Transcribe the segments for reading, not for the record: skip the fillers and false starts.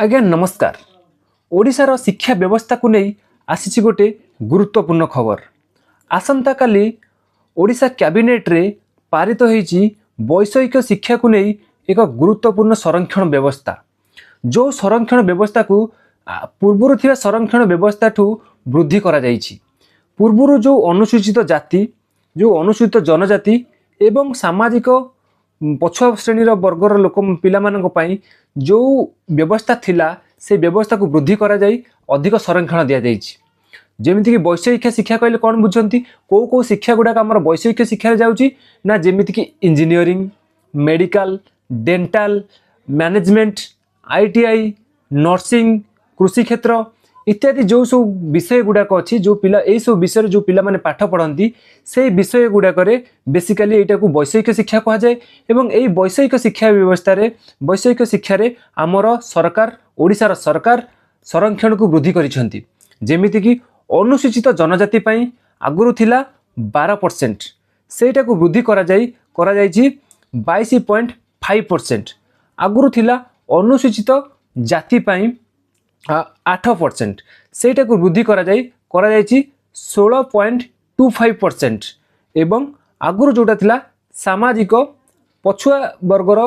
ଆଜ୍ଞା ନମସ୍କାର। ଓଡ଼ିଶାର ଶିକ୍ଷା ବ୍ୟବସ୍ଥାକୁ ନେଇ ଆସିଛି ଗୋଟେ ଗୁରୁତ୍ୱପୂର୍ଣ୍ଣ ଖବର। ଆସନ୍ତାକାଲି ଓଡ଼ିଶା କ୍ୟାବିନେଟ୍ରେ ପାରିତ ହୋଇଛି ବୈଷୟିକ ଶିକ୍ଷାକୁ ନେଇ ଏକ ଗୁରୁତ୍ୱପୂର୍ଣ୍ଣ ସଂରକ୍ଷଣ ବ୍ୟବସ୍ଥା, ଯେଉଁ ସଂରକ୍ଷଣ ବ୍ୟବସ୍ଥାକୁ ପୂର୍ବରୁ ଥିବା ସଂରକ୍ଷଣ ବ୍ୟବସ୍ଥାଠୁ ବୃଦ୍ଧି କରାଯାଇଛି। ପୂର୍ବରୁ ଯେଉଁ ଅନୁସୂଚିତ ଜାତି, ଯେଉଁ ଅନୁସୂଚିତ ଜନଜାତି ଏବଂ ସାମାଜିକ ପଛୁଆ ଶ୍ରେଣୀର ବର୍ଗର ଲୋକ ପିଲାମାନଙ୍କ ପାଇଁ ଯେଉଁ ବ୍ୟବସ୍ଥା ଥିଲା, ସେ ବ୍ୟବସ୍ଥାକୁ ବୃଦ୍ଧି କରାଯାଇ ଅଧିକ ସଂରକ୍ଷଣ ଦିଆଯାଇଛି। ଯେମିତିକି ବୈଷୟିକ ଶିକ୍ଷା କହିଲେ କ'ଣ ବୁଝନ୍ତି? କେଉଁ କେଉଁ ଶିକ୍ଷା ଗୁଡ଼ାକ ଆମର ବୈଷୟିକ ଶିକ୍ଷାରେ ଯାଉଛି ନା, ଯେମିତିକି engineering, medical, dental, management, ITI, nursing, କୃଷି କ୍ଷେତ୍ର ଇତ୍ୟାଦି। ଯେଉଁ ସବୁ ବିଷୟ ଗୁଡ଼ାକ ଅଛି, ଯେଉଁ ପିଲା ଏଇସବୁ ବିଷୟରେ ଯେଉଁ ପିଲାମାନେ ପାଠ ପଢ଼ନ୍ତି, ସେଇ ବିଷୟ ଗୁଡ଼ାକରେ ବେସିକାଲି ଏଇଟାକୁ ବୈଷୟିକ ଶିକ୍ଷା କୁହାଯାଏ। ଏବଂ ଏଇ ବୈଷୟିକ ଶିକ୍ଷା ବ୍ୟବସ୍ଥାରେ, ବୈଷୟିକ ଶିକ୍ଷାରେ ଆମର ସରକାର, ଓଡ଼ିଶାର ସରକାର ସଂରକ୍ଷଣକୁ ବୃଦ୍ଧି କରିଛନ୍ତି। ଯେମିତିକି ଅନୁସୂଚିତ ଜନଜାତି ପାଇଁ ଆଗରୁ ଥିଲା 12%, ସେଇଟାକୁ ବୃଦ୍ଧି କରାଯାଇଛି 22.5%। ଆଗରୁ ଥିଲା ଅନୁସୂଚିତ ଜାତି ପାଇଁ 8%, ସେଇଟାକୁ ବୃଦ୍ଧି କରାଯାଇଛି 16.25%। ଏବଂ ଆଗରୁ ଯେଉଁଟା ଥିଲା ସାମାଜିକ ପଛୁଆ ବର୍ଗର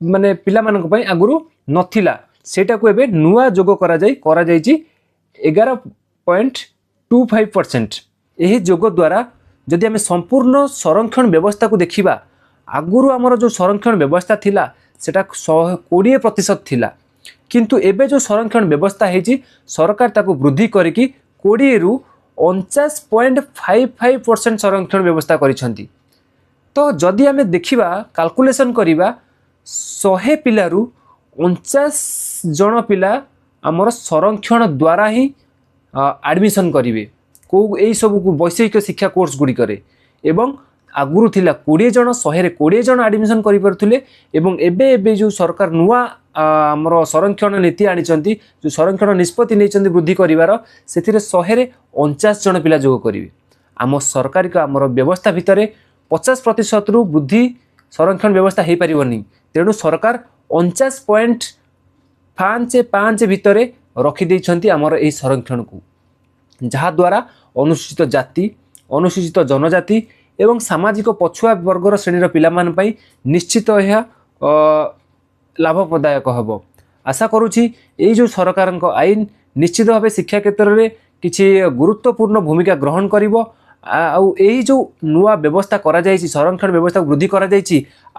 ମାନେ ପିଲାମାନଙ୍କ ପାଇଁ ଆଗରୁ ନଥିଲା, ସେଇଟାକୁ ଏବେ ନୂଆ ଯୋଗ କରାଯାଇଛି 11.25%। ଏହି ଯୋଗ ଦ୍ୱାରା ଯଦି ଆମେ ସମ୍ପୂର୍ଣ୍ଣ ସଂରକ୍ଷଣ ବ୍ୟବସ୍ଥାକୁ ଦେଖିବା, ଆଗରୁ ଆମର ଯେଉଁ ସଂରକ୍ଷଣ ବ୍ୟବସ୍ଥା ଥିଲା, ସେଟା 120% ଥିଲା। କିନ୍ତୁ ଏବେ ଯେଉଁ ସଂରକ୍ଷଣ ବ୍ୟବସ୍ଥା ହେଇଛି, ସରକାର ତାକୁ ବୃଦ୍ଧି କରିକି 20ରୁ 49.55% ସଂରକ୍ଷଣ ବ୍ୟବସ୍ଥା କରିଛନ୍ତି। ତ ଯଦି ଆମେ ଦେଖିବା, କାଲକୁଲେସନ୍ କରିବା, 100 ପିଲାରୁ 49 ଜଣ ପିଲା ଆମର ସଂରକ୍ଷଣ ଦ୍ୱାରା ହିଁ ଆଡ଼ମିସନ୍ କରିବେ କେଉଁ ଏଇସବୁ ବୈଷୟିକ ଶିକ୍ଷା କୋର୍ସ ଗୁଡ଼ିକରେ। ଏବଂ ଆଗରୁ ଥିଲା 20 ଜଣ, 100ରେ 20 ଜଣ ଆଡ଼ମିସନ୍ କରିପାରୁଥିଲେ। ଏବଂ ଏବେ ଯେଉଁ ସରକାର ନୂଆ ଆମର ସଂରକ୍ଷଣ ନୀତି ଆଣିଛନ୍ତି, ଯେଉଁ ସଂରକ୍ଷଣ ନିଷ୍ପତ୍ତି ନେଇଛନ୍ତି ବୃଦ୍ଧି କରିବାର, ସେଥିରେ 100ରେ 49 ଜଣ ପିଲା ଯୋଗ କରିବେ। ଆମ ସରକାରୀ ଆମର ବ୍ୟବସ୍ଥା ଭିତରେ 50 ପ୍ରତିଶତରୁ ବୃଦ୍ଧି ସଂରକ୍ଷଣ ବ୍ୟବସ୍ଥା ହେଇପାରିବନି। ତେଣୁ ସରକାର 49.55 ଭିତରେ ରଖିଦେଇଛନ୍ତି ଆମର ଏହି ସଂରକ୍ଷଣକୁ, ଯାହାଦ୍ୱାରା ଅନୁସୂଚିତ ଜାତି, ଅନୁସୂଚିତ ଜନଜାତି ଏବଂ ସାମାଜିକ ପଛୁଆ ବର୍ଗର ଶ୍ରେଣୀର ପିଲାମାନଙ୍କ ପାଇଁ ନିଶ୍ଚିତ ଏହା ଲାଭପ୍ରଦାୟକ ହେବ। ଆଶା କରୁଛି ଏଇ ଯେଉଁ ସରକାରଙ୍କ ଆଇନ ନିଶ୍ଚିତ ଭାବେ ଶିକ୍ଷା କ୍ଷେତ୍ରରେ କିଛି ଗୁରୁତ୍ୱପୂର୍ଣ୍ଣ ଭୂମିକା ଗ୍ରହଣ କରିବ। ଆଉ ଏଇ ଯେଉଁ ନୂଆ ବ୍ୟବସ୍ଥା କରାଯାଇଛି, ସଂରକ୍ଷଣ ବ୍ୟବସ୍ଥାକୁ ବୃଦ୍ଧି କରାଯାଇଛି,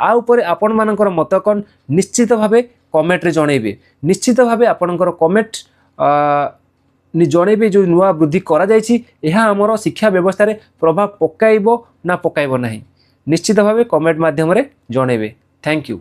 ଆ ଉପରେ ଆପଣମାନଙ୍କର ମତ କ'ଣ, ନିଶ୍ଚିତ ଭାବେ କମେଣ୍ଟରେ ଜଣେଇବେ। ନିଶ୍ଚିତ ଭାବେ ଆପଣଙ୍କର କମେଣ୍ଟ ଜଣେଇବେ, ଯେଉଁ ନୂଆ ବୃଦ୍ଧି କରାଯାଇଛି ଏହା ଆମର ଶିକ୍ଷା ବ୍ୟବସ୍ଥାରେ ପ୍ରଭାବ ପକାଇବ ନା ପକାଇବ ନାହିଁ। ନିଶ୍ଚିତ ଭାବେ କମେଣ୍ଟ ମାଧ୍ୟମରେ ଜଣେଇବେ। Thank you.